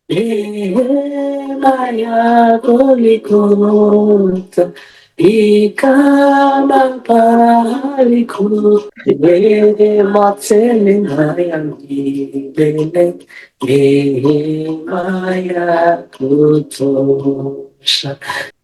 Rehema yako Golgotha ikama pahali kuu, rehema tena ya milele, rehema ya kutosha.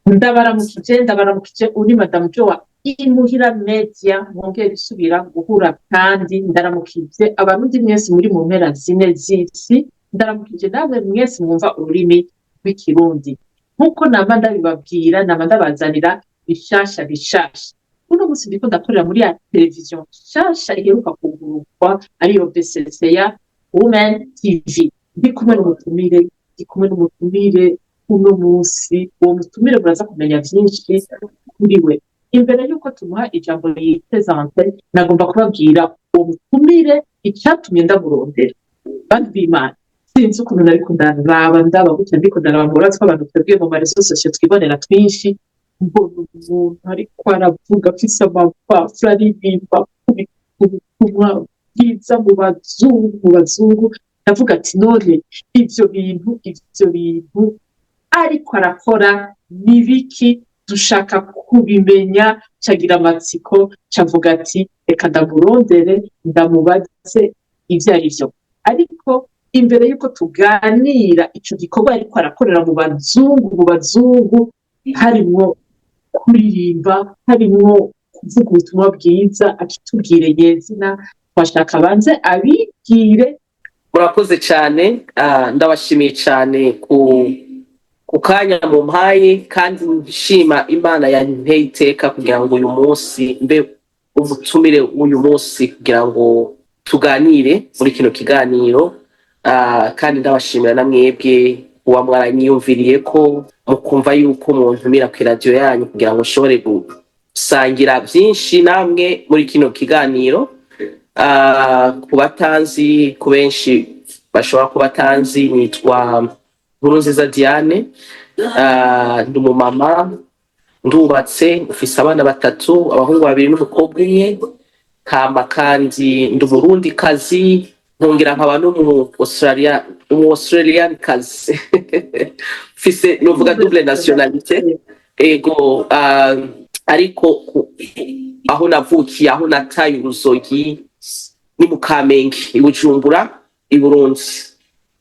Ndabaramukije, ndabaramukije. Uri Madamu Jo wa Imuhira Media, mwongeye gusubira guhura kandi ndaramukije Abarundi mwese muri mu mpera zine z'isi, ndaramukije namwe mwese mwumva ururimi rw'Ikirundi. Nk'uko nama ndabibabwira, nama ndabazanira bishasha bishasha. Uno munsi ndiko ndakorera muri ya televiziyo nshasha iheruka kugururwa, ariyo BCCA Women TV. Ndi kumwe n'umutumire, ndi kumwe n'umutumire uno munsi. Uwo mutumire muraza kumenya vyinshi kuri we. Imbere y'uko tumuha ijambo yipresente, nagomba kubabwira uwo mutumire icatumye ndamurondera. Bantu b'Imana, sinzi ukuntu nariko ndaraba, ndaba gutya, ndiko ndaraba, murazi ko abantu twebwe mu ma réseaux sociaux twibonera twinshi, mbona umuntu ariko aravuga afise amapafuro, aririmba ubutumwa bwiza mu bazungu, mu bazungu. Ndavuga ati: "None ivyo bintu ariko arakora ni biki?" Dushaka kubimenya, cagira amatsiko, cavuga ati: "Reka ndamurondere, ndamubaze ivyo ari vyo." Ariko imbere y'uko tuganira ico gikorwa ariko arakorera mu bazungu, mu bazungu harimwo kuririmba, harimwo kuvuga ubutumwa bwiza, akitubwire nyezina, twashaka banze abibwire. Murakoze cyane, ndabashimiye cyane ku kanya mumpaye, kandi nshima Imana yanteye iteka kugira ngo uyu munsi mbe umutumire w'uyu munsi, kugira ngo tuganire muri kino kiganiro. Kandi ndabashimira na mwebwe kuba mwaranyiyumviriye ko mukumva yuko muntumira ku iradiyo yanyu kugira ngo nshobore gusangira byinshi namwe muri kino kiganiro. Ku batanzi, ku benshi bashobora kuba batanzi, nitwa Nkurunziza Diane. Ndi umumama, ndubatse, mfise abana batatu, abahungu babiri n'umukobwa umwe. Hama kandi ndi Umurundi kazi, nkongera nkaba n'umu Australia, umu Australian kazi. Mfise novuga double nationalité. Ego, ariko aho navukiye, aho nataye uruzogi, ni mu Kamenge, i Bujumbura, i Burundi.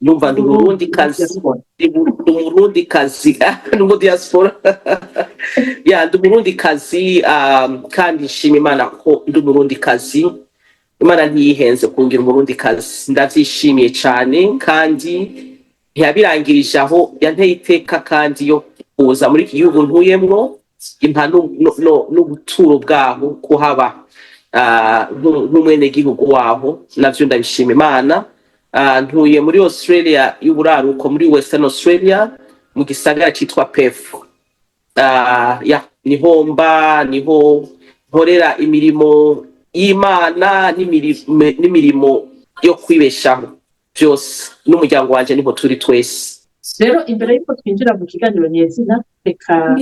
Numva ndi Umurundi kazi, ndi Umurundi kazi, ndi mu diaspora ya, ndi Umurundi kazi. Kandi nshima Imana ko ndi Umurundi kazi. Imana ntiyihenze kungira Umurundi kazi, ndavyishimiye cane. Kandi ntiyabirangirije aho, yanteye iteka kandi yo kuza muri iki gihugu ntuyemwo, impa n'ubuturo bwaho, kuhaba nk'umwenegihugu waho, navyo ndabishima Imana. Ntuye muri Australia y'uburaruko, muri Western Australia, mu gisagara citwa Perth. Ya, niho mba, niho nkorera imirimo y'Imana n'imirimo yo kwibeshaho byose, n'umuryango wanje niho turi twese. Rero imbere y'uko twinjira mu kiganiro nyezina, reka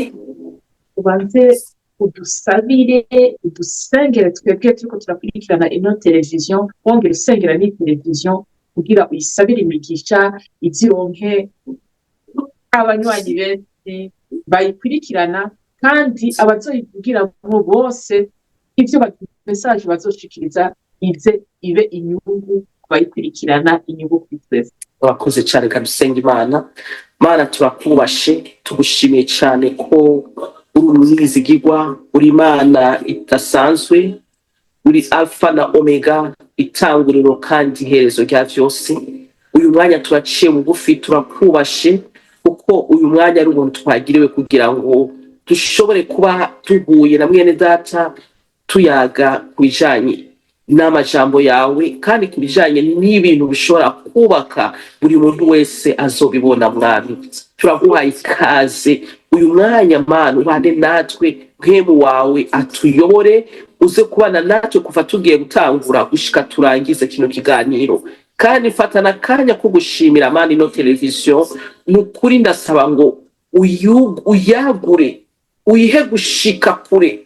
ubanze udusabire, udusengere twebwe turiko turakurikirana ino televiziyo, wongera usengera n'iyi televiziyo kugira uyisabire imigisha, izironke abanywanyi benshi bayikurikirana, kandi abazoyivugiramwo bose, ivyo message bazoshikiriza ize ibe inyungu ku bayikurikirana, inyungu kuri twese. Urakoze cyane. Kadusenga Imana. Mana, turakubashe, tugushimiye cyane ko uri umwizigirwa, uri Imana idasanzwe, uri Alpha na Omega, itanguriro kandi iherezo rya vyose. Uyu mwanya turaciye bugufi, turakubashe kuko uyu mwanya ari ubuntu twagiriwe kugira ngo dushobore kuba duhuye na mwene data, tuyaga ku bijanye n'amajambo yawe, kandi ku bijanye n'ibintu bishobora kubaka buri muntu wese azobibona. Mwami, turaguhaye ikaze uyu mwanya. Mana, ubane natwe, Mpwemu wawe atuyobore, uze kubana natwe kuva tugiye gutangura gushika turangize kino kiganiro. Kandi mfatana akanya ko gushimira, Mana, ino televiziyo. Ni ukuri ndasaba ngo uyagure, uyihe gushika kure,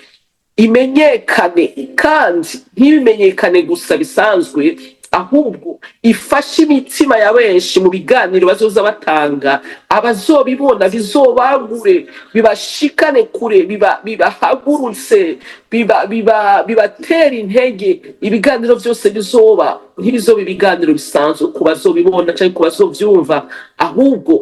imenyekane, kandi ntibimenyekane gusa bisanzwe, ahubwo imenyekane mu Ahubwo ifashe imitima ya benshi mu biganiro bazoza batanga. Abazobibona bizobagure, bibashikane kure, bibahagurutse, bibatera intege. Ibiganiro byose bizoba, ntibizoba ibiganiro bisanzwe ku bazobibona cyangwa ku bazovyumva, ahubwo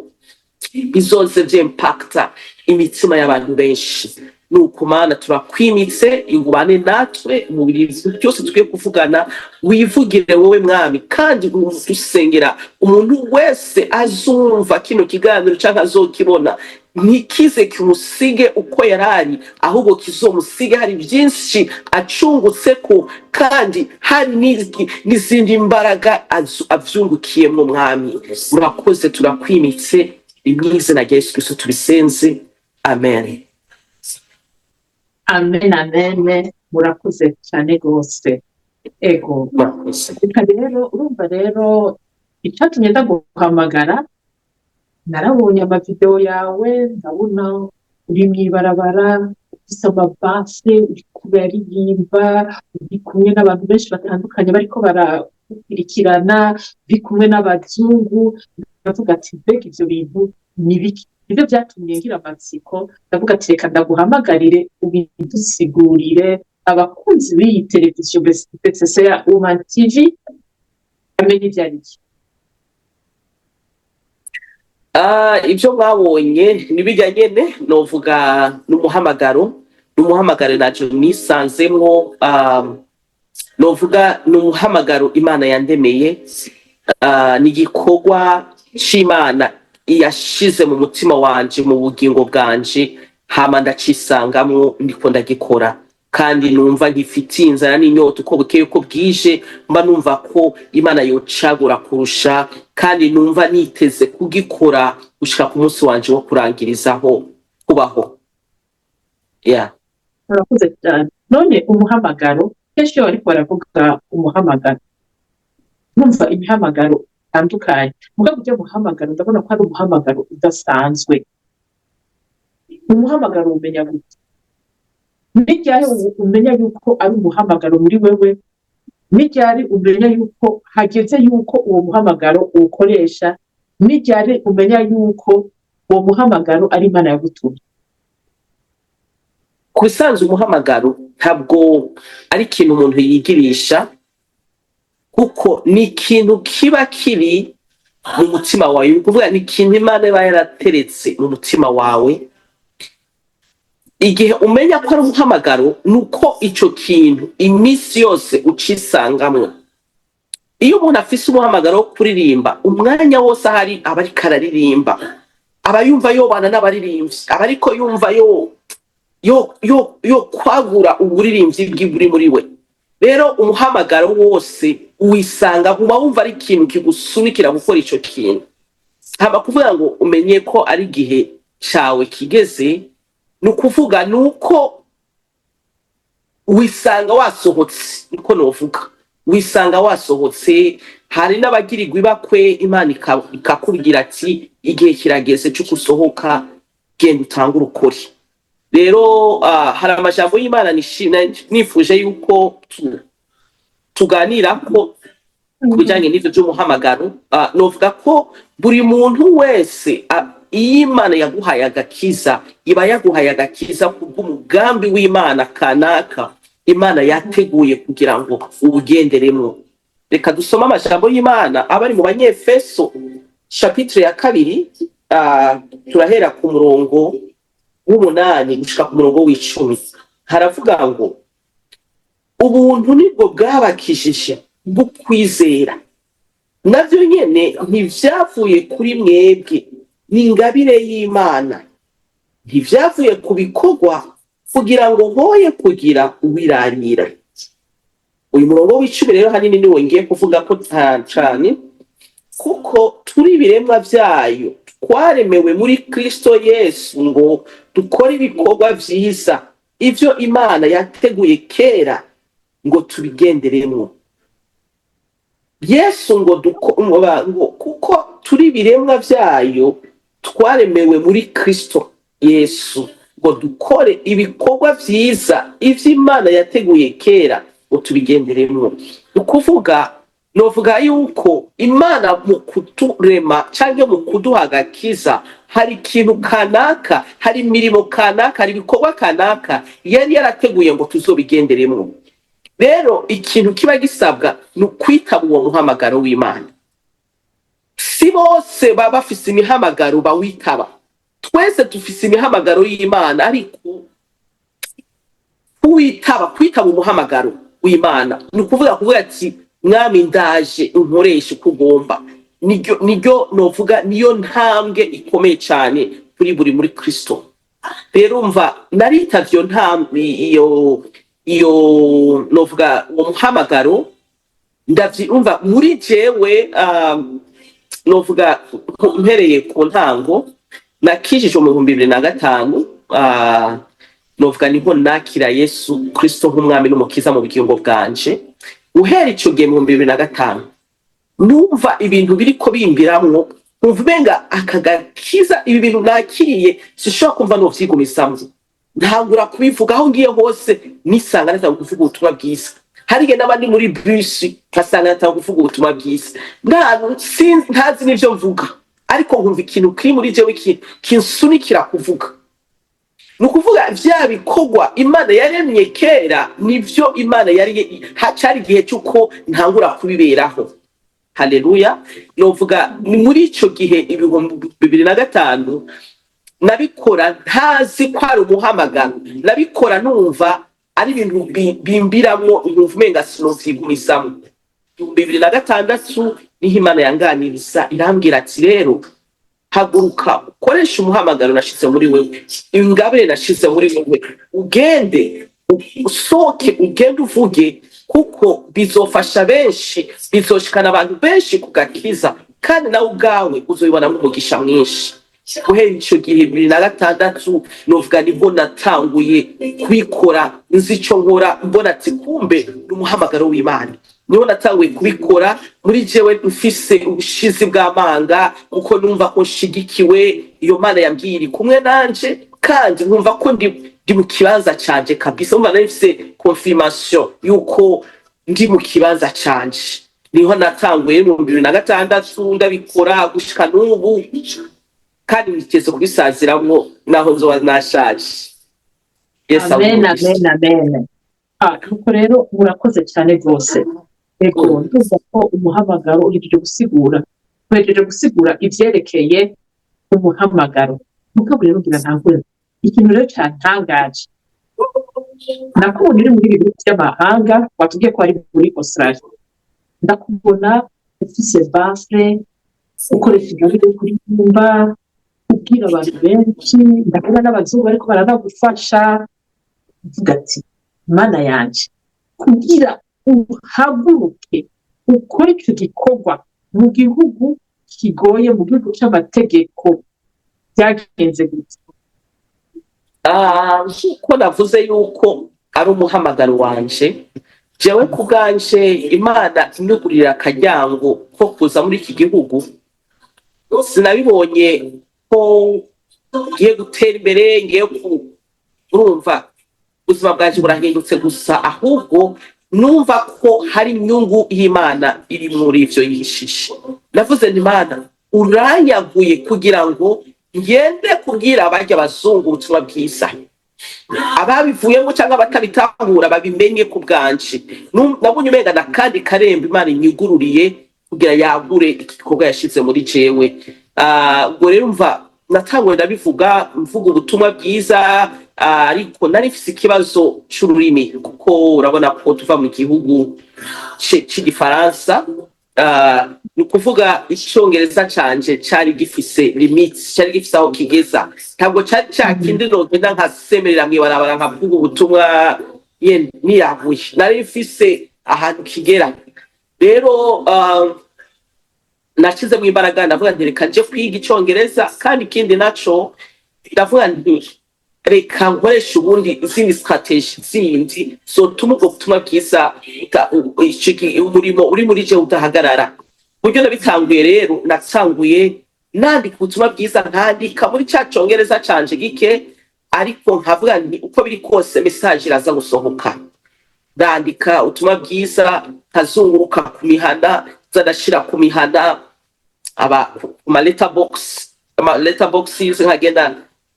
bizoze vy'impacta imitima y'abantu benshi. Nuko Mana, turakwimitse, ingubane natwe mu bintu byose tugiye kuvugana. Wivugire wowe Mwami, kandi dusengera umuntu wese azumva kino kiganiro canke azokibona, ntikize kimusige uko yarari, ahubwo kizomusige hari byinshi acungutse ko, kandi hari n'izindi mbaraga avyungukiyemwo. Mwami, urakoze, turakwimitse, mw'izina rya Yesu Kristo tubisenze, amen. Amen, amen. Murakoze cyane rwose, ego. Murakoze. Reka rero, urumva rero icyatumye ndaguhamagara, narabonye amavideo yawe, ndabona uri mw'ibarabara ufise amabase, uriko uraririmba, uri kumwe n'abantu benshi batandukanye bariko baragukurikirana, uri kumwe n'abazungu. Ndavuga ati: "Mbega ivyo bintu ni biki?" Nivyo vyatumye ngira amatsiko, ndavuga ati: "Reka ndaguhamagarire ubidusigurire, abakunzi b'iyi televiziyo BCC ya Woman TV bamenye ivyo ari vyo." Ibyo mwabonye ni bijya nyene novuga n'umuhamagaro naje nisanzemwo. Novuga ni umuhamagaro Imana yandemeye, ni igikorwa c'Imana yashize mu mutima wanje, mu bugingo bwanje, hama ndacisangamwo, ndiko ndagikora, kandi numva nkifitiye inzara n'inyota. Uko bukeye uko bwije mba numva ko Imana yocagura kurusha, kandi numva niteze kugikora gushika ku munsi wanje wo kurangirizaho kubaho, yeah. Murakoze cyane. None umuhamagaro, kenshi iyo bariko baravuga umuhamagaro, numva imihamagaro itandukanye, mugabo ujya muhamagaro ndabona ko ari umuhamagaro udasanzwe. Umuhamagaro umenya gute? Ni ryari umenya yuko ari umuhamagaro muri wewe? Ni ryari umenya yuko hageze yuko uwo muhamagaro uwukoresha? Ni ryari umenya yuko uwo muhamagaro ari Imana yagutumye? Ku bisanzwe umuhamagaro ntabwo ari ikintu umuntu yigirisha, kuko ni ikintu kiba kiri mu mutima wawe. Ni ukuvuga ni ikintu Imana iba yarateretse mu mutima wawe. Igihe umenya ko ari umuhamagaro ni uko ico kintu iminsi yose ucisangamwo. Iyo umuntu afise umuhamagaro wo kuririmba, umwanya wose ahari aba ariko araririmba, aba yumva yobana n'abaririmbyi, aba ariko yumva yo kwagura uburirimbyi buri muri we. Rero umuhamagaro wose uwisanga, uba wumva ari ikintu kigusunikira gukora ico kintu. Hama kuvuga ngo umenye ko ari igihe cawe kigeze, ni ukuvuga ni uko wisanga wasohotse, niko novuga, wisanga wasohotse. Hari n'abagirirwa ibakwe, Imana ikakubwira ati: "Igihe kirageze cyo gusohoka, genda utangure ukuri." Rero hari amajambo y'Imana nifuje yuko tuganira ko ku bijyanye n'ibyo by'umuhamagaro. Novuga ko buri muntu wese, iyo Imana yaguhaye agakiza, iba yaguhaye agakiza kubw'umugambi w'Imana kanaka Imana yateguye kugira ngo uwugenderemwo. Reka dusome amajambo y'Imana aba ari mu Banyefeso, chapitre ya 2, turahera ku murongo w'8 gushika ku murongo w'10. Haravuga ngo: "Ubuntu nibwo bwabakijije bw'ukwizera, navyo nyene ntivyavuye kuri mwebwe, ni ingabire y'Imana, ntivyavuye ku bikorwa, kugira ngo hoye kugira uwirarira." Uyu murongo w'10 rero hanini niwo ngiye kuvuga ko cane: "Kuko turi ibiremwa vyayo, twaremewe muri Kristo Yesu ngo dukore ibikorwa vyiza, ivyo Imana yateguye kera ngo tubigenderemwo." Yesu ngo ngo kuko turi ibiremwa vyayo, twaremewe muri Kristo Yesu ngo dukore ibikorwa vyiza, ivyo Imana yateguye kera ngo tubigenderemwo. Ni ukuvuga Novuga yuko Imana mu kuturema cyangwa mu kuduha agakiza, hari ikintu kanaka, hari imirimo kanaka, hari ibikorwa kanaka yari yarateguye ngo tuzobigenderemo. Rero ikintu kiba gisabwa ni ukwitaba uwo muhamagaro w'Imana. Si bose baba bafise imihamagaro bawitaba. Twese dufise imihamagaro y'Imana, ariko kuwitaba, kwitaba umuhamagaro w'Imana, ni ukuvuga ati: "Mwami, ndaje, unkoreshe uko ugomba." Niryo novuga niyo ntambwe ikomeye cyane kuri buri muri Kristo. Rero umva, naritavye iyo ntambwe, iyo novuga uwo muhamagaro, ndavyumva muri jewe. Novuga mpereye ku ntango, nakijijwe mu 2005. Novuga niho nakira Yesu Kristo nk'umwami n'umukiza mu bugingo bwanje. Uhera ico gihe mu 2005, numva ibintu biriko bimbiramwo, nkumva umenga aka gakiza, ibi bintu nakiriye, sinshobora kumva novyigumisamwo. Ntangura kubivuga aho ngiye hose, nisanga natanga kuvuga ubutumwa bwiza. Hari igihe n'abandi muri bisi nkasanga natanga kuvuga ubutumwa bwiza, ntazi n'ivyo mvuga, ariko nkumva ikintu kiri muri jewe kinsunikira kuvuga. Ni ukuvuga vya bikorwa Imana yaremye kera, nivyo Imana yari cari igihe cy'uko ntangura kubiberaho. Haleluya! Novuga ni muri ico gihe 2005 nabikora ntazi ko ari umuhamagaro. Nabikora numva ari ibintu bimbiramwo, nkumva umenga sinovyigumisamwo. 2006 niho Imana yanganiriza, irambwira ati: "Rero haguruka, ukoreshe umuhamagaro nashize muri wewe, ingabire nashize muri wewe, ugende, usohoke, ugende uvuge, kuko bizofasha benshi, bizoshikana abantu benshi ku gakiza, kandi nawe ubwawe uzobibonamo umugisha mwinshi." Guhera ico gihe 2006, novuga nibwo natanguye kubikora nzi ico nkora, mbona ati kumbe ni umuhamagaro w'Imana. Niho natanguye kubikora muri jewe mfise ubushizi bw'amanga, kuko numva ko nshigikiwe, iyo Mana yambwiye iri kumwe nanje, kandi nkumva ko ndi mu kibanza canje kabisa. Umva, nari mfise confirmation yuko ndi mu kibanza canje. Niho natanguye mu 2006, ndabikora gushika n'ubu, kandi niteze kubisaziramwo naho nzoba nashaje. Yesu Amen. amugisha. Amen, amen. Nuko rero murakoze cyane rwose. Ego, ndumva ko umuhamagaro uhejeje gusigura ivyerekeye umuhamagaro. Mugabo rero ngira ntangure ikintu rero cantangaje. Nakubona uri muri ibi bihugu by'amahanga, watubwiye ko ari muri Australia. Ndakubona ufise baffle, ukoresha ingabire yo kuririmba, ubwira abantu benshi, ndabona n'abazungu bariko baranagufasha. Uvuga ati: "Mana yanje, kugira uhaguruke ukore ico gikorwa mu gihugu kigoye, mu gihugu c'amategeko, byagenze gute?" Nk'uko navuze yuko ari umuhamagaro wanje, jewe ku bwanje, Imana inyugurira akaryango ko kuza muri iki gihugu, sinabibonye ko ngiye gutera imbere, ngiye ku urumva ubuzima bwanje burahindutse gusa, ahubwo numva ko hari inyungu y'Imana iri muri ivyo yishishe. Navuze nti: "Imana uranyaguye kugira ngo ngende kubwira abarya abazungu ubutumwa bwiza, ababivuyemo cyangwa abatabitahura babimenye ku bwanje." Nabonye umenga na kandi karembo Imana inyugururiye kugira yagure igikorwa yashize muri jewe. Ubwo rero mva natanguye ndabivuga, mvuga ubutumwa bwiza, ariko nari mfise ikibazo c'ururimi, kuko urabona ko tuva mu gihugu c'igifaransa. Ni ukuvuga icongereza canje cari gifise limite, cari gifise aho kigeza. Ntabwo cari ca kindi nogenda nkasemerera mw'ibarabara nkavuga ubutumwa ye niyaguye. Nari mfise ahantu kigera. Rero nashizemo imbaraga, ndavuga nti: "Reka nje kwiga icongereza." Kandi ikindi naco, ndavuga nti: "Reka nkoreshe ubundi izindi strategy zindi zotuma ubwo butumwa bwiza umurimo uri muri je udahagarara." Buryo nabitanguye rero, natanguye nandika ubutumwa bwiza, nkandika muri ca congereza canje gike, ariko nkavuga nti: "Uko biri kose message iraza gusohoka." Ndandika ubutumwa bwiza, nkazunguruka ku mihana, nza ku mihana, aba ku ma letter box, ama letter boxes, nkagenda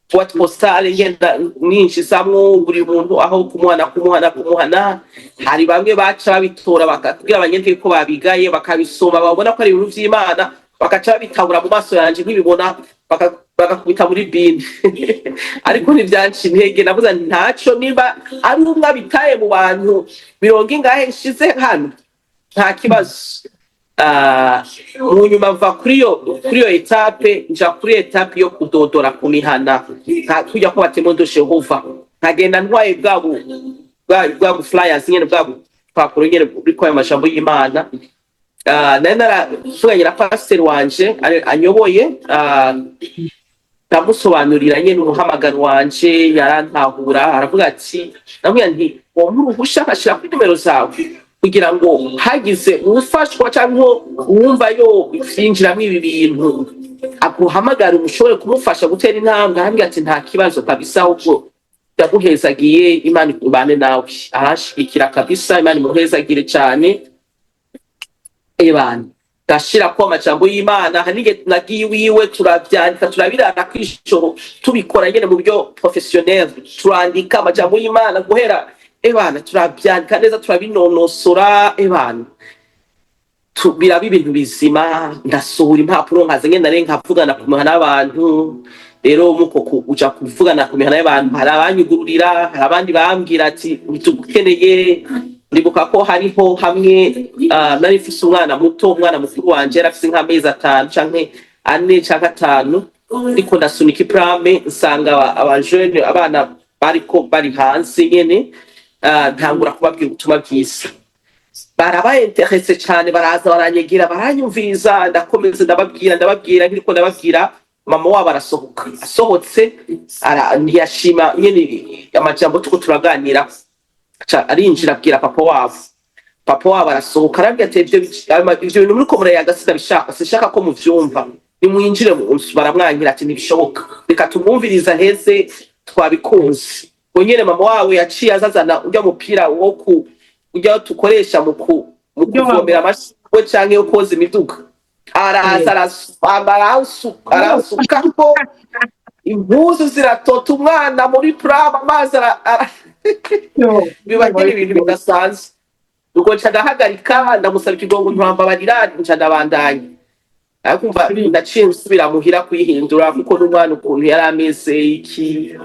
boîte postale, ngenda ninjizamwo buri muntu aho kumuhana, kumuhana, kumuhana. Hari bamwe baca babitora, bakabwira abanyentege ko babigaye, bakabisoma, babona ko ari ibintu vy'Imana, bakaca babitabura mu maso yanje nkibibona, bagakubita muri bin. Ariko ntivyanca intege. Navuze nti ntaco, niba ari umwe abitaye mu bantu mirongo ingahe nshize hano, nta kibazo. Mu nyuma mva kuri iyo étape, nja kuri étape yo kudodora ku mihana, nka kujya ko ba Témoins de Jéhovah, nkagenda ntwaye bwa bu flyers nyene, bwa bupapuro nyene buriko ayo majambo y'Imana. Nari naravuganye na pasiteri wanje anyoboye, ndamusobanurira nyene umuhamagaro wanje, yarantahura, aravuga ati, ndamubwira nti wompa uruhusha nkashira kuri nimero zawe kugira ngo hagize uwufashwa cyangwa uwumva yo yinjiramwo ibi bintu aguhamagara, umushobore kumufasha gutera intambwe. Arambwira ati nta kibazo kabisa, ahubwo ndaguhezagiye, Imana ibane nawe. Aranshigikira kabisa, Imana imuhezagire cyane. Ebana, ndashirako amajambo y'Imana. Hari n'igihe nagiye iwiwe, turavyandika, turabirara kw'ijoro tubikora nyene mu buryo professionnel, turandika amajambo y'Imana guhera, ebana, turavyandika neza, turabinonosora, ebana, biraba ibintu bizima. Ndasohora impapuro, nkaza ngenda rero nkavugana ku mihana y'abantu. Rero muko kuja kuvugana ku mihana y'abantu, hari abanyugururira, hari abandi bambwira ati ntitugukeneye. Ndibuka ko hariho hamwe nari mfise umwana muto, umwana mukuru wanje yari afise nk'amezi 5 canke 4 canke 5, ndiko ndasunika i pram, nsanga abajene, abana bariko bari hanze nyene, ntangura kubabwira ubutumwa bwiza. Barabaye intéressés cyane, baraza baranyegera, baranyumviriza. Ndakomeza ndababwira, ndababwira, nkiriko ndababwira, mama wabo arasohoka. Asohotse ntiyashima nyene amajambo tuko turaganira. Aca arinjira, abwira papa wabo. Papa wabo arasohoka, arabwira ati ivyo bintu muriko murayaga sinabishaka, sinshaka ko muvyumva, nimwinjire mu nzu. Baramwangira ati ntibishoboka, reka tumwumviriza heze twabikunze. Ubwo nyene mama wabo yaciye azazana urya mupira wo ku urya tukoresha mu Urya wa kuvomera amashurwe canke yo koza imiduga, araza aransukako, impuzu ziratota, umwana muri pram, amazi biba nyene ibintu bidasanzwe. Ubwo nca ndahagarika, ndamusaba ikigongo, nturambabarira, nca ndabandanya. Ariko umva, ndaciye nsubira muhira kuyihindura, kuko n'umwana ukuntu yari ameze iki,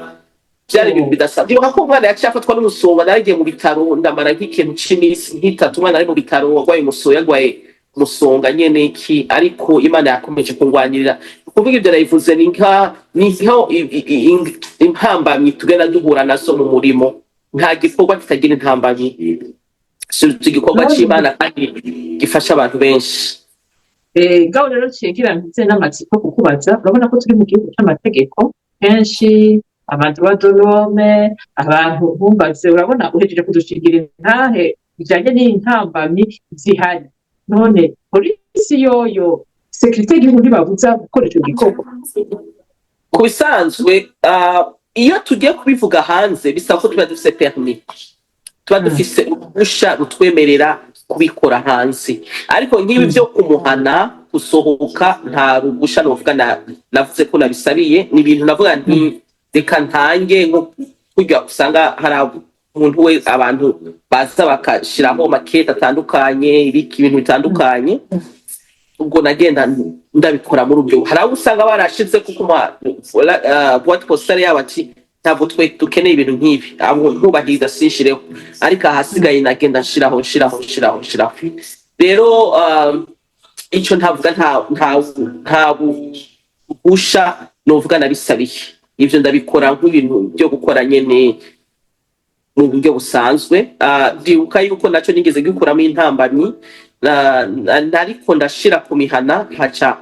byari ibintu bidasanzwe. Ndibuka ko umwana yaciye afatwa n'umusonga, naragiye mu bitaro, ndamara nk'ikintu c'iminsi nk'itatu umwana ari mu bitaro, arwaye umusonga, yarwaye umusonga nyene iki. Ariko Imana yakomeje kungwanirira. Kuvuga ibyo nabivuze ni nka intambamyi tugenda duhura nazo mu murimo. Nta gikorwa kitagira intambamyi, surtout igikorwa c'Imana kandi gifasha abantu benshi. Ngaho rero cigira mpize n'amatsiko kukubaza. Urabona ko turi mu gihugu c'amategeko, kenshi abantu ba donome abantu bumbaze. Urabona uhejeje kudushingira intahe bijanye n'intambamyi zihari. None polisi yoyo, sécurité y'igihugu, ntibabuza gukora ico gikorwa? Ku bisanzwe, iyo tugiye kubivuga hanze, bisaba ko tuba dufise permis, tuba dufise uruhusha rutwemerera kubikora hanze. Ariko nk'ibi byo kumuhana gusohoka, nta ruhusha novuga navuze ko nabisabiye. Ni ibintu navuga nti reka ntange, nko kurya usanga hari umuntu we, abantu baza bakashiraho makete atandukanye, ibiki, ibintu bitandukanye. Ubwo nagenda ndabikora muri ubwo. Hari abo usanga barashize kuko boîte postale yabo ati ntabwo twe dukeneye ibintu nk'ibi, abo ntubahiriza, sinshireho. Ariko ahasigaye nagenda nshiraho, nshiraho, nshiraho, nshiraho. Rero ico ntavuga, nta buhusha novuga nabisabiye. Ivyo ndabikora nk'ibintu byo gukora nyene mu buryo busanzwe. Ndibuka yuko naco nigeze gikuramo intambamyi, nariko ndashira ku mihana, haca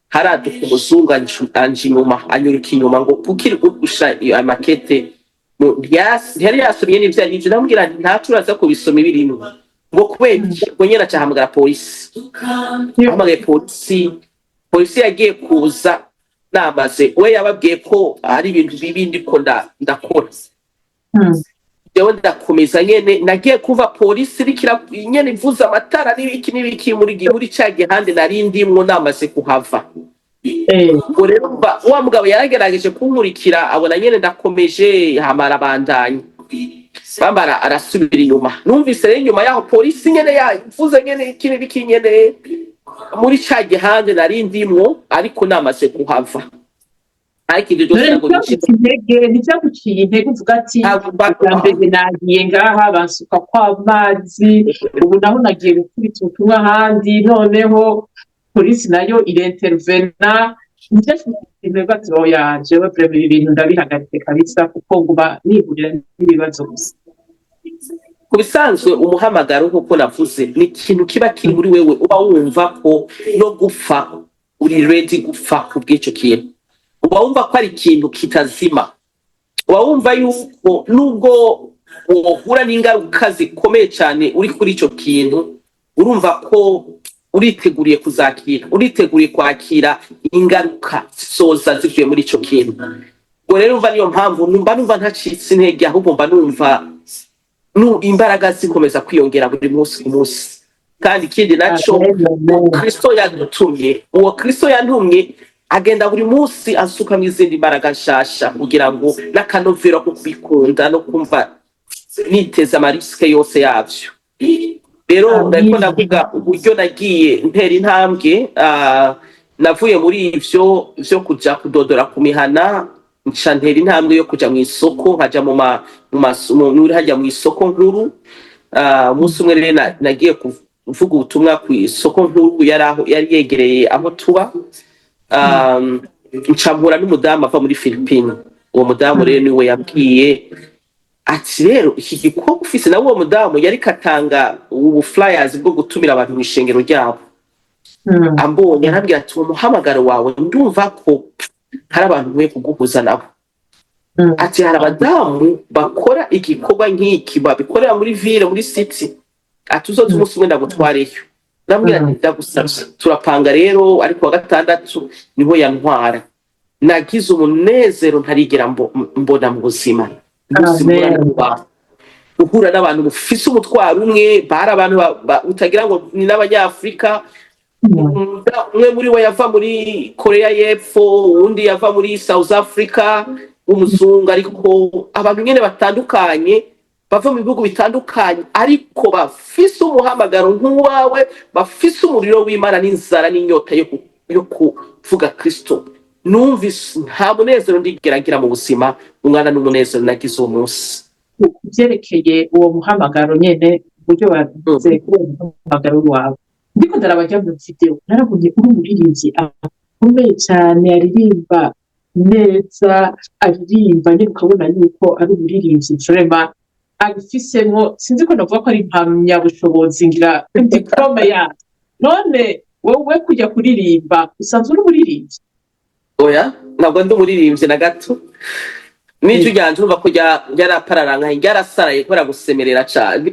haraduka umuzungu anje inyuma, anyuruka inyuma ngo kuki uri gushira amakete ntiyari yasomye n'ivyo ari ivyo. Ndamubwira nti ntaco, uraza kubisoma ibirimwo. Ngo kubera iki? Ubwo nyene aca ahamagara polisi. Ahamagaye polisi, polisi yagiye kuza namaze, we yababwiye ko ari ibintu bibi ndiko ndakora. Jewe ndakomeza nyene. Nagiye kuva polisi iriko nyene ivuza amatara n'ibiki n'ibiki muri ca gihande nari ndimwo, namaze kuhava. Ubwo rero wa mugabo yaragerageje kunkurikira, abona nyene ndakomeje, hama arabandanya bambara, arasubira inyuma. Numvise rero inyuma yaho polisi nyene yavuze nyene iki n'ibiki nyene muri ca gihande nari ndimwo, ariko namaze kuhava. Ariko ivyo byose None ntabwo bicitse. Ntivyaguciye intege uvuga ati: Ntabwo "Ubwa mbere nagiye ngaha bansuka kw'amazi, ubu naho nagiye gukubita ubutumwa ahandi, noneho polisi nayo irintervena"? Ntivyaguciye intege ati: "Oya, jewe vraiment ibi bintu ndabihagaritse kabisa, kuko nguma nihurira n'ibibazo gusa"? Ku bisanzwe, umuhamagaro, nk'uko navuze, ni ikintu kiba kiri muri wewe, uba wumva ko no gupfa uri ready gupfa ku bw'icyo kintu. Uba wumva ko ari ikintu kitazima, uba wumva yuko nubwo wohura n'ingaruka zikomeye cyane uri kuri icyo kintu, urumva ko uriteguriye kuzakira, uriteguriye kwakira ingaruka zizoza zivuye muri icyo kintu. Ubwo rero umva, niyo mpamvu numva ntacitse intege, ahubwo mba numva imbaraga zikomeza kwiyongera buri munsi ku munsi. Kandi ikindi naco, Kristo yadutumye, uwo Kristo yantumye agenda buri munsi asukamwo izindi mbaraga nshasha, kugira ngo n'akanovera ko kubikunda no kumva niteze ama risques yose yavyo. Rero nariko ndavuga uburyo nagiye ntera intambwe. Navuye muri ivyo vyo kuja kudodora ku mihana, nca ntera intambwe yo kuja mw'isoko, nkaja mu ma mu mas- mu- muri hajya mw'isoko nkuru. Umunsi umwe rero nagiye kuvuga ubutumwa ku isoko nkuru yari aho yari yegereye aho tuba. Nca mpura n'umudamu ava muri Philippines. Uwo mudamu rero niwe yabwiye ati: "Rero iki gikorwa ufise." Nawe uwo mudamu yariko atanga ubu flyers bwo gutumira abantu mw'ishengero ryabo. Ambonye arambwira ati: "Uwo muhamagaro wawe, ndumva ko hari abantu nkwiye kuguhuza nabo." Ati: "Hari abadamu bakora igikorwa nk'iki, babikorera muri ville, muri city." Ati: "Uzoze umunsi umwe ndagutwareyo." Ndamubwira nti: "Ndagusabye." Turapanga rero, ariko wa gatandatu niho yantwara. Nagize umunezero ntarigera mbona mu buzima. Umunsi mpura n'abo, guhura n'abantu mufise umutwaro umwe, bari abantu utagira ngo ni n'Abanyafurika. Umwe muri bo yava muri Korea y'Epfo, uwundi yava muri South Africa w'umuzungu, ariko abantu nyene batandukanye bava mu bihugu bitandukanye, ariko bafise umuhamagaro nk'uwawe, bafise umuriro w'Imana n'inzara n'inyota yo kuvuga Kristo. Numvise nta munezero ndigera ngira mu buzima ungana n'umunezero nagize uwo munsi. Ku byerekeye uwo muhamagaro nyene, uburyo bavuze kuri uwo muhamagaro wawe, ndiko ndaraba mu video, narabonye uri umuririmbyi akomeye cyane, aririmba neza, aririmba nyine ukabona yuko ari umuririmbyi vraiment abifisemwo. Sinzi ko navuga ko ari impamyabushobozi, ngira diplôme ya. None wowe kujya kuririmba, usanzwe uri umuririmbyi? Oya, ntabwo ndi umuririmbyi na gato. N'ijwi ryanje urumva ko ryarapararanga, ryarasaraye kubera gusemerera cane.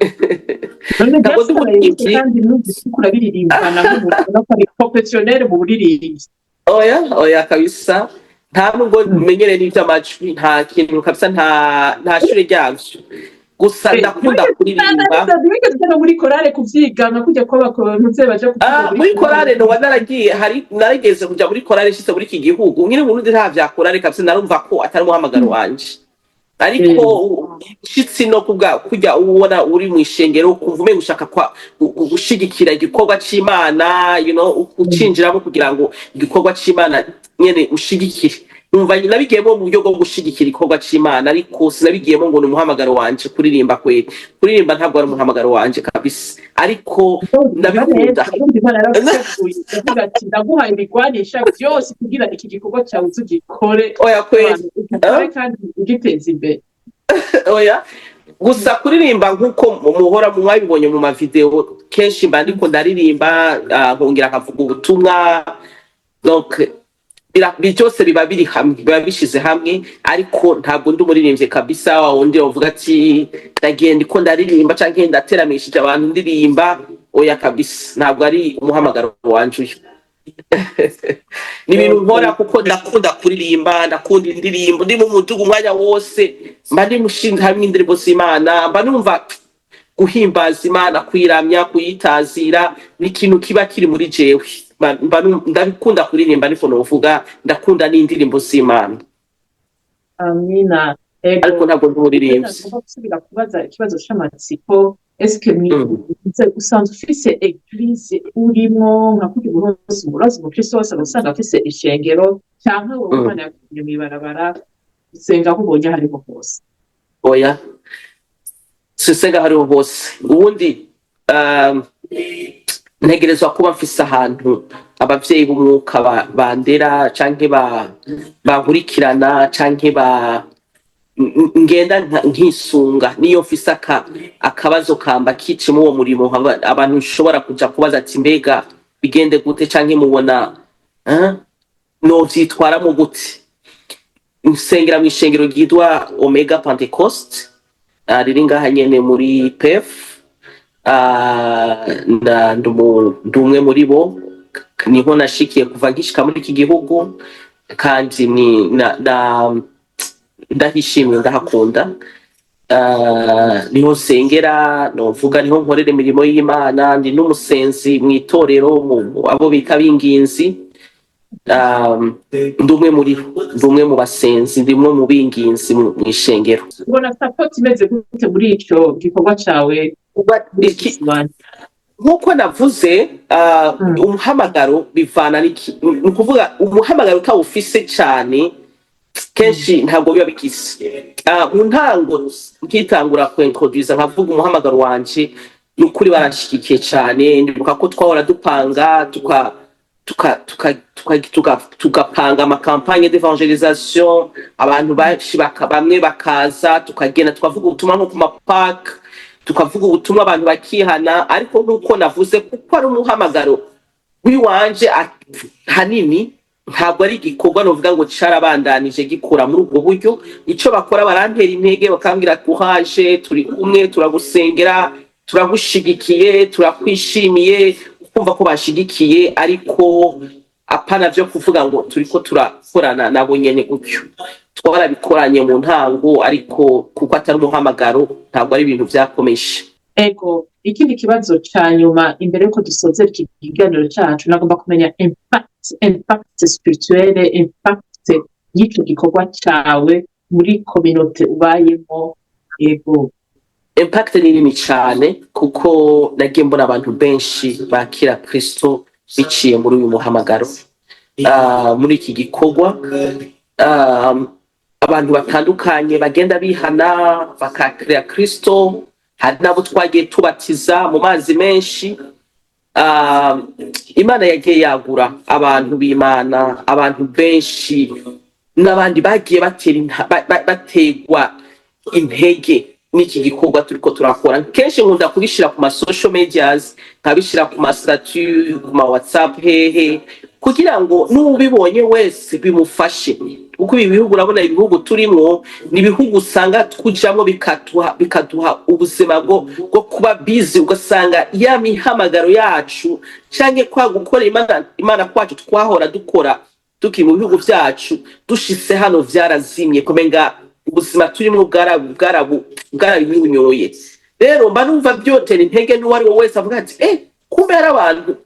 None Ntabwo ndi byasaraye gute? umuririmbyi. Kandi numvise uriko urabiririmbana nk'umuntu ubona ko ari professionnel mu buririmbyi. Oya, oya kabisa, nta nubwo menyereye n'ivy'amajwi, nta kintu kabisa, nta shure ryavyo. Gusa ndakunda kuririmba. Wigeze ugera muri korale kuvyigana kujya ko bakuntu baja kuvyiga? Muri korale noba naragiye, hari narigeze kuja muri korale nshitse muri iki gihugu. Nkiri mu Burundi nta vya korale kabisa, narumva ko atari umuhamagaro wanje. Ariko nshitse no kubwa kujya ubona uri mw'ishengero, ukumva umenga ushaka gushigikira igikorwa c'Imana, ucinjiramo kugira ngo igikorwa c'Imana nyene ushigikire. Numva nabigiyemo mu buryo bwo gushigikira igikorwa c'Imana, ariko sinabigiyemo ngo ni umuhamagaro wanje kuririmba. Kweri, kuririmba ntabwo ari umuhamagaro wanje kabisa, ariko ndabikunda. Urumva Imana yaraguteguye, iravuga ati: "Ndaguhaye ibigwanisha byose kugira iki gikorwa cyawe uzugikore." Oya kweri. Ugikore kandi ugiteza imbere. Oya, gusa kuririmba, nk'uko muhora mwabibonye mu mavideo, kenshi mba ndiko ndaririmba, nkongera nkavuga ubutumwa. Donc byose biba biri hamwe, biba bishize hamwe, ariko ntabwo ndi umuririmbyi kabisa wa wundi wavuga ati: "Ndagiye ndiko ndaririmba canke ndateramishije abantu ndirimba." Oya kabisa, ntabwo ari umuhamagaro wanje uyu. Ni ibintu nkora kuko ndakunda kuririmba, ndakunda indirimbo. Ndi mu muduga umwanya wose mba ndi mushinga hamwe indirimbo z'Imana, mba numva guhimbaza Imana, kuyiramya, kuyitazira ni ikintu kiba kiri muri jewe. Ndabikunda kuririmba, niko novuga, ndakunda n'indirimbo z'Imana. Amina, ego. Ariko ntabwo ndi umuririmbyi. Nagomba gusubira kubaza ikibazo c'amatsiko: eske usanzwe ufise église urimwo, nka kurya umuntu urazi umukristo wese aba usanga afise ishengero, canke wowe Imana yakutumye mw'ibarabara, usenga aho ubonye aho ariho hose? Oya, sinsenga hariho hose. Ubundi ntegerezwa kuba mfise ahantu abavyeyi b'umwuka bandera canke bankurikirana canke ba ngenda nkisunga. Niyo mfise akabazo kamba kicimo uwo murimo, abantu nshobora kuja kubaza ati: "Mbega bigende gute?" canke "Mubona novyitwaramo gute?" Nsengera mw'ishengero ryitwa Omega Pentecost, riri ngaha nyene muri Perth. Ndi umwe muri bo, niho nashikiye kuva nkishika muri iki gihugu, kandi ni na ndahishimiye, ndahakunda. Niho nsengera, novuga niho nkorera imirimo y'Imana. Ndi n'umusenzi mw'itorero, abo bita binginzi. Ndi umwe muri bo, ndi umwe mu basenzi, ndi umwe mu binginzi mw'ishengero. Ubona support imeze gute muri ico gikorwa cawe muri iki? Nk'uko navuze, umuhamagaro bivana n'iki, ni ukuvuga umuhamagaro utawufise cane kenshi ntabwo biba bigize. Mu ntango nkitangura kwintroduza nkavuga umuhamagaro wanje, ni ukuri baranshigikiye cane. Ndibuka ko twahora dupanga tuka tuka tuka tuka tuka tugapanga ama campagne d'évangélisation, abantu benshi bamwe bakaza, tukagenda tukavuga ubutumwa nko ku ma park, tukavuga ubutumwa, abantu bakihana. Ariko nk'uko navuze, kuko ari umuhamagaro w'iwanje hanini, ntabwo ari igikorwa novuga ngo carabandanije gikura muri ubwo buryo. Ico bakora, barantera intege, bakambwira: "Courage, turi kumwe, turagusengera, turagushigikiye, turakwishimiye." Kumva ko bashigikiye, ariko apana vyo kuvuga ngo turiko turakorana nabo nyene gutyo. Twarabikoranye mu ntango, ariko kuko atari umuhamagaro, ntabwo ari ibintu vyakomeje. Ego, ikindi kibazo ca nyuma imbere yuko dusozera iki kiganiro cacu, nagomba kumenya impact spirituelle, impact y'ico gikorwa cawe muri communauté ubayemo, ego. Impact ni nini cane, kuko nagiye mbona abantu benshi bakira Kristo biciye muri uyu muhamagaro, muri iki gikorwa. Abantu batandukanye bagenda bihana bakakira Kristo, hari n'abo twagiye tubatiza mu mazi menshi. Imana yagiye yagura abantu b'Imana, abantu benshi n'abandi bagiye batera bategwa intege n'iki gikorwa turiko turakora. Kenshi nkunda kubishira ku ma social medias, nkabishira ku ma statut, ku ma WhatsApp, hehe, kugira ngo n'ubibonye wese bimufashe, kuko ibi bihugu, urabona ibihugu turimwo, ni ibihugu usanga tujamwo bikaduha ubuzima bwo kuba busy, ugasanga ya mihamagaro yacu canke kwa gukora Imana kwacu twahora dukora tukiri mu bihugu vyacu, dushitse hano vyarazimye, kumenga ubuzima turimwo bwarabinyunyoye. Rero mba numva vyotera intege n'uwo ari we wese avuga ati: "Kumbe hari abantu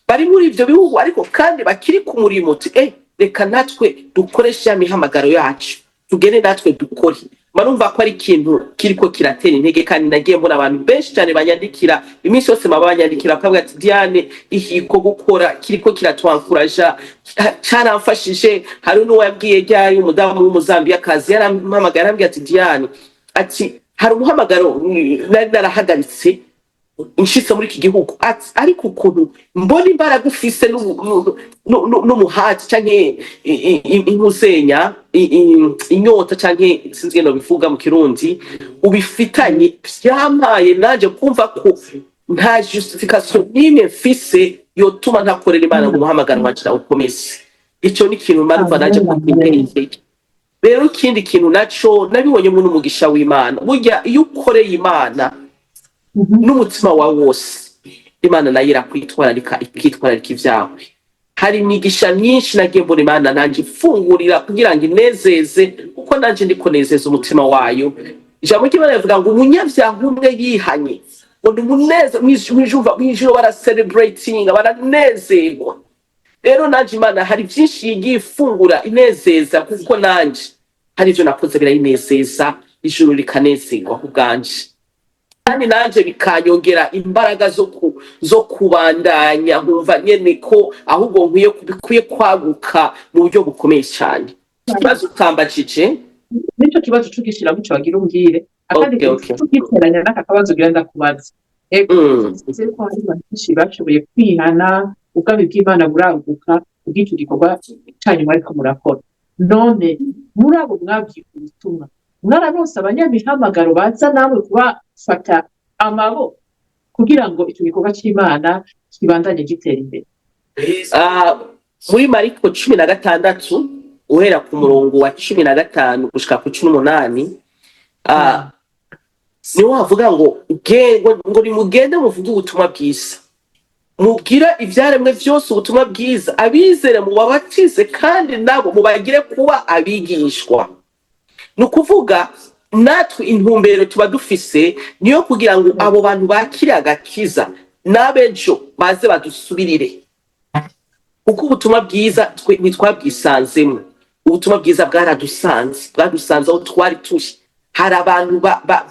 bari muri ivyo bihugu ariko kandi bakiri ku murimo," uti: "Reka natwe dukoreshe ya mihamagaro yacu, tugende natwe dukore." Mba numva ko ari ikintu kiriko kiratera intege, kandi nagiye mbona abantu benshi cyane banyandikira iminsi yose, baba banyandikira bakavuga ati: "Diane, ihiko gukora kiriko kiratwankuraja, caramfashije." Hari n'uwo yabwiye ryari, umudamu w'Umuzambiyakazi yarampamagaye, arambwira ati: "Diane," ati, "hari umuhamagaro nari narahagaritse nshitse muri iki gihugu," ati, "ariko ukuntu mbona imbaraga ufise n'umuhati canke inkuzenya inyota, canke sinzi ingene bivuga mu Kirundi, ubifitanye, vyampaye nanje kumva ko nta justification n'imwe mfise yotuma ntakorera Imana ngo umuhamagaro wanje nawukomeze." Ico ni ikintu mba nanje ko kinteye intege. Rero ikindi kintu naco nabibonyemo n'umugisha w'Imana. Burya iyo ukoreye Imana n'umutima wawe wose, Imana nayo irakwitwararika, ikitwararika ibyawe. Hari imigisha myinshi nagiye mbona Imana nanje ifungurira kugira ngo inezeze, kuko nanje ndiko nezeza umutima wayo. Ijambo ry'Imana rivuga ngo umunyabyaha umwe yihanye ngo ni umunezero mw'ijuru, baracelebratinga, baranezerwa. Rero nanje Imana hari byinshi yigiye ifungura inezeza, kuko nanje hari ibyo nakoze birayinezeza, ijuru rikanezerwa ku bwanje, kandi nanje bikanyongera imbaraga zo kubandanya, nkumva nyene ko ahubwo nkwiye bikwiye kwaguka mu buryo bukomeye cyane. Ikibazo utambajije? Nico kibazo cugishira muco wagira umbwire akandi. Okay. Tugiteranya n'aka kabazo gira ndakubaza. Ego. Tuzi ko hari abantu benshi bashoboye kwihana, ubwami bw'Imana buraguka ubw'icyo gikorwa canyu mwariko murakora. None muri abo mwabwiye ubutumwa, mwararonse abanyamihamagaro baza namwe kubafata amaboko kugira ngo ico gikorwa c'Imana kibandanye gitera imbere? Ah, muri Mariko 16, uhera ku murongo wa 15 gushika ku 18, niho havuga ngo ngo nimugende muvuge ubutumwa bwiza, mubwire ibyaremwe byose ubutumwa bwiza, abizere mubabatize, kandi nabo mubagire kuba abigishwa. Ni ukuvuga natwe intumbero tuba dufise niyo kugira ngo abo bantu bakire agakiza n'abejo baze badusubirire, kuko ubutumwa bwiza twe ntitwabwisanzemo, ubutumwa bwiza bwaradusanze, bwadusanze aho twari turi. Hari abantu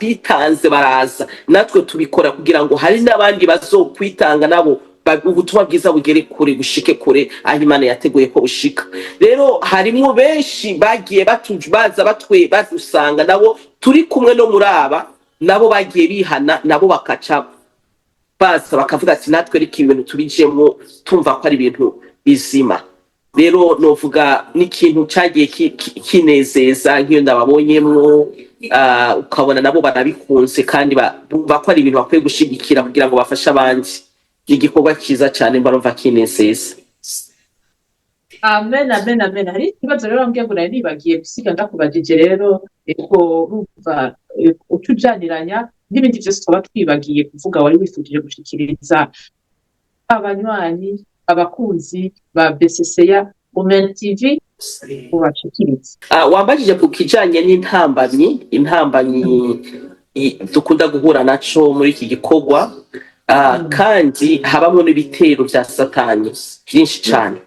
bitanze baraza, natwe tubikora kugira ngo hari n'abandi bazokwitanga nabo, ubutumwa bwiza bugere kure, bushike kure aho Imana yateguye ko bushika. Rero harimwo benshi bagiye baza batwe badusanga, nabo turi kumwe no muri aba nabo bagiye bihana, nabo bakaca baza bakavuga ati: "Natwe reka ibintu tubijemwo, tumva ko ari ibintu bizima." Rero novuga n'ikintu cagiye kinezeza nk'iyo ndababonyemwo, ukabona nabo barabikunze kandi bumva ko ari ibintu bakwiye gushigikira kugira ngo bafashe abandi. Ni igikorwa cyiza cyane, mba numva kinezeza. Amen, amen, amen. Hari ikibazo rero wambwiye ngo nari nibagiye gusiga ndakubajije. Rero ubwo urumva uca ujaniranya n'ibindi byose twaba twibagiye kuvuga wari wifujije gushikiriza abanywanyi, abakunzi ba BCCA Women TV, ubashikirize. Wambajije ku kijanye n'intambamyi, intambamyi dukunda guhura naco muri iki gikorwa, kandi habamwo n'ibitero vya Satani vyinshi cane.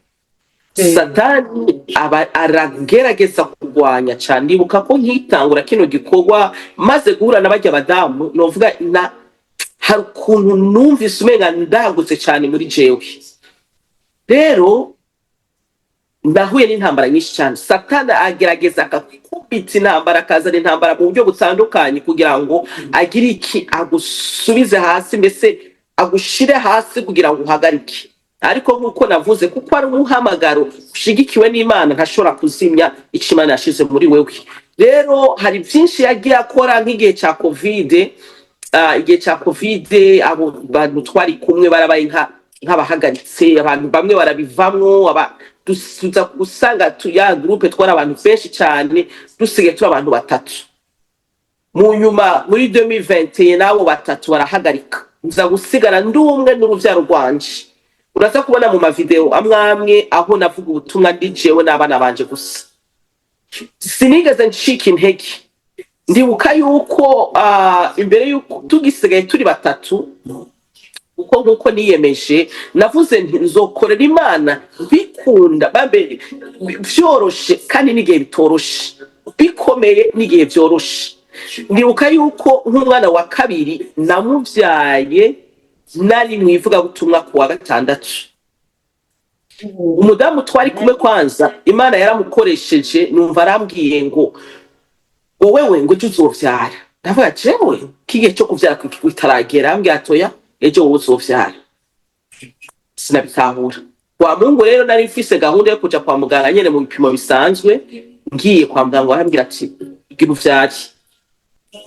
Satani aba aragerageza kurwanya cane. Ndibuka ko nkitangura kino gikorwa, maze guhura na barya badamu, novuga na hari ukuntu numvise umenga ndagutse cane muri jewe. Rero ndahuye n'intambara nyinshi cyane. Satani agerageza akakubita intambara, akazana intambara mu buryo butandukanye kugira ngo agire iki? Agusubize hasi, mbese agushire hasi kugira ngo uhagarike. Ariko nk'uko navuze, kuko ari umuhamagaro ushigikiwe n'Imana, ntashobora kuzimya icyo Imana yashize muri wewe. Rero hari byinshi yagiye akora, nk'igihe cya COVID. Igihe cya COVID abo bantu twari kumwe barabaye nk'abahagaritse, abantu bamwe barabivamwo, tuza gusanga ya groupe twari abantu benshi cyane, dusigaye turi abantu batatu. Mu nyuma muri 2021 n'abo batatu barahagarika, nza gusigara ndi umwe n'uruvyaro rwanje. Uraza kubona mu mavideo amwe amwe aho navuga ubutumwa ndi jewe n'abana banje gusa. Sinigeze ncika intege. Ndibuka yuko imbere yuko tugisigaye turi batatu, kuko nkuko niyemeje, navuze nti nzokorera Imana bikunda bambe vyoroshe kandi n'igihe bitoroshe, bikomeye n'igihe vyoroshe. Ndibuka yuko nk'umwana wa kabiri namuvyaye nari mu ivugabutumwa ku wa gatandatu. Umudamu twari kumwe kwanza, Imana yaramukoresheje, numva arambwiye ngo: "Wowewe ngo ejo uzovyara." Ndavuga: "Jewe kigihe cyo kuvyara kitaragera." Arambwira ati: "Oya, ejo wowe uzovyara." Sinabitahura. Kwa Mungu rero nari mfise gahunda yo kuja kwa muganga nyene mu bipimo bisanzwe. Ngiye kwa muganga barambwira ati: "Gira uvyare."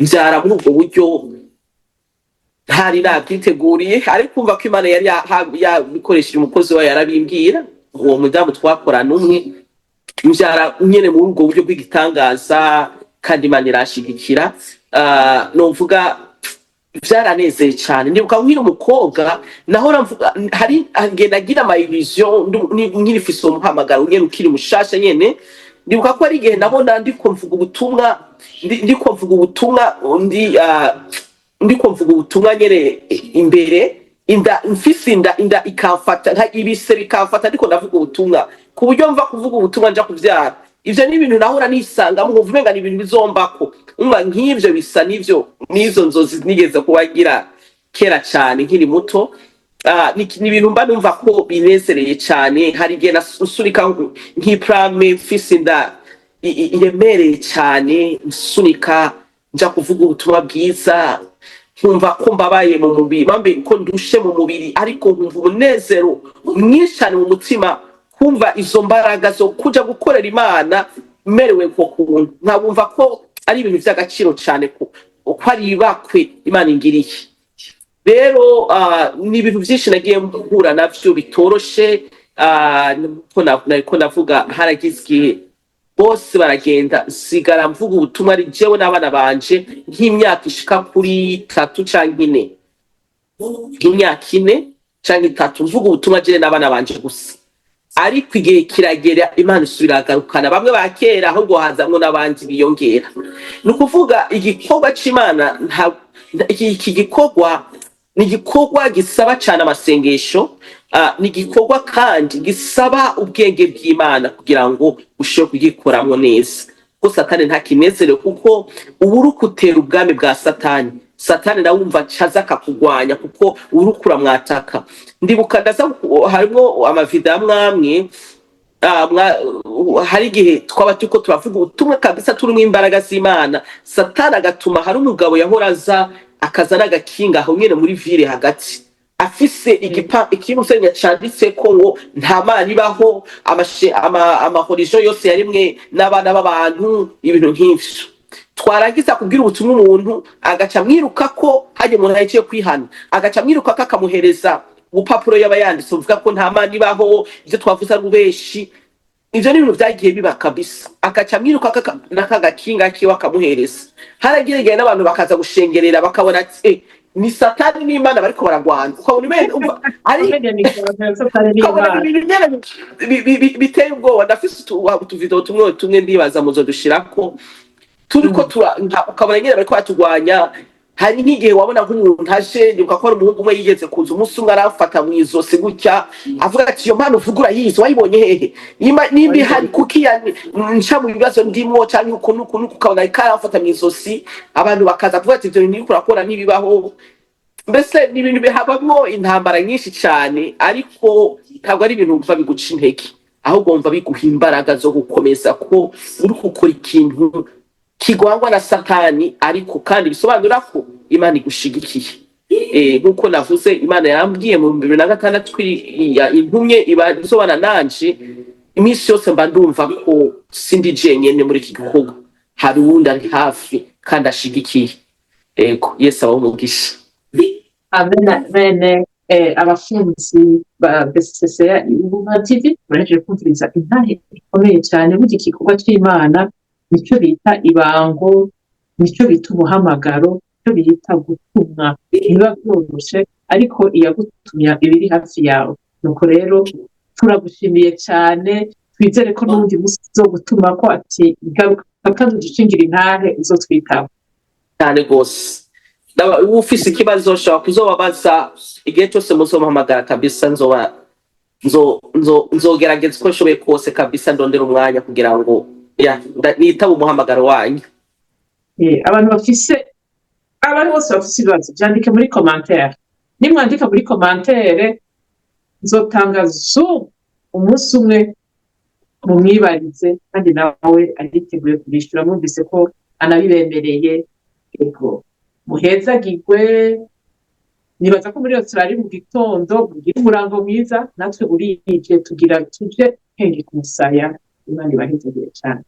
Mvyara muri ubwo buryo ntari nabyiteguriye, ariko kumva ko Imana yari yabikoresheje umukozi wayo yarabimbwira, uwo mudamu twakorana umwe. Mvyara nyene muri ubwo buryo bw'igitangaza, kandi Imana irashigikira. Novuga Vyaranezeye cane. Ndibuka nkiri umukobwa nahora mvuga, hari ngenda agira ama illusion nkirifise uwo muhamagaro nyene, ukiri mushasha nyene. Ndibuka ko ari igihe nabona ndiko mvuga ubutumwa, ndiko mvuga ubutumwa, ndiko mvuga ubutumwa nyene imbere, inda mfise inda ikamfata, nka ibise bikamfata, ndiko ndavuga ubutumwa, ku buryo mva kuvuga ubutumwa nja kuvyara. Ivyo ni ibintu nahora nisangamo, nkumva umenga ni ibintu bizombako. Umva, nk'ivyo bisa n'ivyo n'izo nzozi nigeze kubagira kera cane nkiri muto. Ni ibintu mba numva ko binezereye cane. Hari igihe nsunika nk'iprame mfise inda iremereye cane, nsunika nja kuvuga ubutumwa bwiza, nkumva ko mbabaye mu mubiri, bambe ko ndushe mu mubiri, ariko nkumva umunezero mwinshi cyane mu mutima, kumva izo mbaraga zo kuja gukorera Imana merewe ko kuntu, nkabumva ko ari ibintu vy'agaciro cane, ko ari ibakwe Imana ingiriye. Rero ni ibintu byinshi nagiye mpura navyo bitoroshe. Nko nariko ndavuga, haragize igihe bose baragenda, nsigara mvuga ubutumwa ari jewe n'abana banje nk'imyaka ishika kuri 3 canke 4, nk'imyaka 4 canke 3 mvuga ubutumwa jewe n'abana banje gusa. Ariko igihe kiragera, Imana isubira iragarukana bamwe ba kera, ahubwo hazamwo n'abandi biyongera. Ni ukuvuga igikorwa c'Imana, iki gikorwa ni igikorwa gisaba cyane amasengesho, ni igikorwa kandi gisaba ubwenge bw'Imana kugira ngo ushobore kugikoramwo neza, kuko Satani ntakinezerewe, kuko uba uri gutera ubwami bwa Satani. Satani nawe wumva acaza akakugwanya, kuko uri kuramwataka. Ndibuka ndaza harimwo amavideo amwe amwe, hari igihe twaba turiko turavuga ubutumwa kabisa, turimo imbaraga z'Imana, Satani agatuma hari umugabo yahora aza, akaza n'agakinga aho nyene muri ville hagati, afise ikintu canditseko ngo nta Mana ibaho, amahorijo yose yarimwe n'abana b'abantu, ibintu nk'ivyo. Twarangiza kubwira ubutumwa umuntu, agaca amwiruka ko hajya umuntu yaciye kwihana, agaca amwiruka ko, akamuhereza ubupapuro yaba yanditse buvuga ko nta Mana ibaho, ivyo twavuze ari ubeshi. Ivyo ni ibintu vyagiye biba kabisa. Agaca amwiruka n'aka gakinga kiwe akamuhereza. Haragiye igihe n'abantu bakaza gushengerera, bakabona ati: "Eh, ni Satani n'Imana bariko baragwana." Ukabona umva ari Umenga ni ikintu Satani ukabona n'Imana. ibintu nyene biteye ubwoba. Ndafise utuvideo tumwe tumwe, ndibaza muzodushirako, turiko ukabona nyene bariko batugwanya. Hari nk'igihe wabona nk'umuntu aje, ndibuka ko hari umuhungu umwe yigeze kuza umunsi umwe, aramfata mu izosi gutya, avuga ati: "Iyo mpano uvuga urayizi? Wayibonye hehe? Nimba ihari, kuki nca mu bibazo ndimwo?" Canke uku n'uku n'uku. Ukabona ariko aramfata mu izosi, abantu bakaza kuvuga ati: "Ivyo bintu uriko urakora ntibibaho." Mbese ni ibintu bihabamwo intambara nyinshi cyane, ariko ntabwo ari ibintu wumva biguca intege, ahubwo wumva biguha imbaraga zo gukomeza, ko uri gukora ikintu kigwangwa na Satani, ariko kandi bisobanura ko Imana igushigikiye. Nk'uko navuze, Imana yambwiye mu 2006 ko intumye iba isobana nanje iminsi yose. Mba ndumva ko sindi jenyene muri iki gikorwa, hari uwundi ari hafi kandi ashigikiye. Ego, Yesu abahe umugisha. Amen, amen. Abakunzi ba BCCA Ubuntu TV, murahejeje kumviriza intahe ikomeye cyane. Burya igikorwa c'Imana nicyo bita ibango, nicyo bita umuhamagaro, nicyo bita gutumwa. Ntibiba byoroshe, ariko iyagutumya iba iri hafi yawe. Nuko rero turagushimiye cyane, twizere ko n'uwundi musi uzogutuma ko ati garuka kandi udushingira intahe, uzotwitaba. Cyane rwose. Ufise ikibazo ushobora kuzobabaza igihe cyose muzompamagara kabisa. Nzoba nzogerageza uko nshoboye kose kabisa, ndondera umwanya kugira ngo nitabe umuhamagaro wanyu. Abantu bafise, abantu bose bafise ibibazo, vyandike muri commentaire. Nimwandika muri commentaire, nzotanga Zoom umunsi umwe mumwibarize, kandi nawe ariteguye kubishura. Mwumvise ko anabibemereye. Ego, muhezagirwe. Nibaza ko muri Australia mu gitondo, mugire umurango mwiza. Natwe burije, tugira tuje henge ku musaya. Imana ibahezagire cane.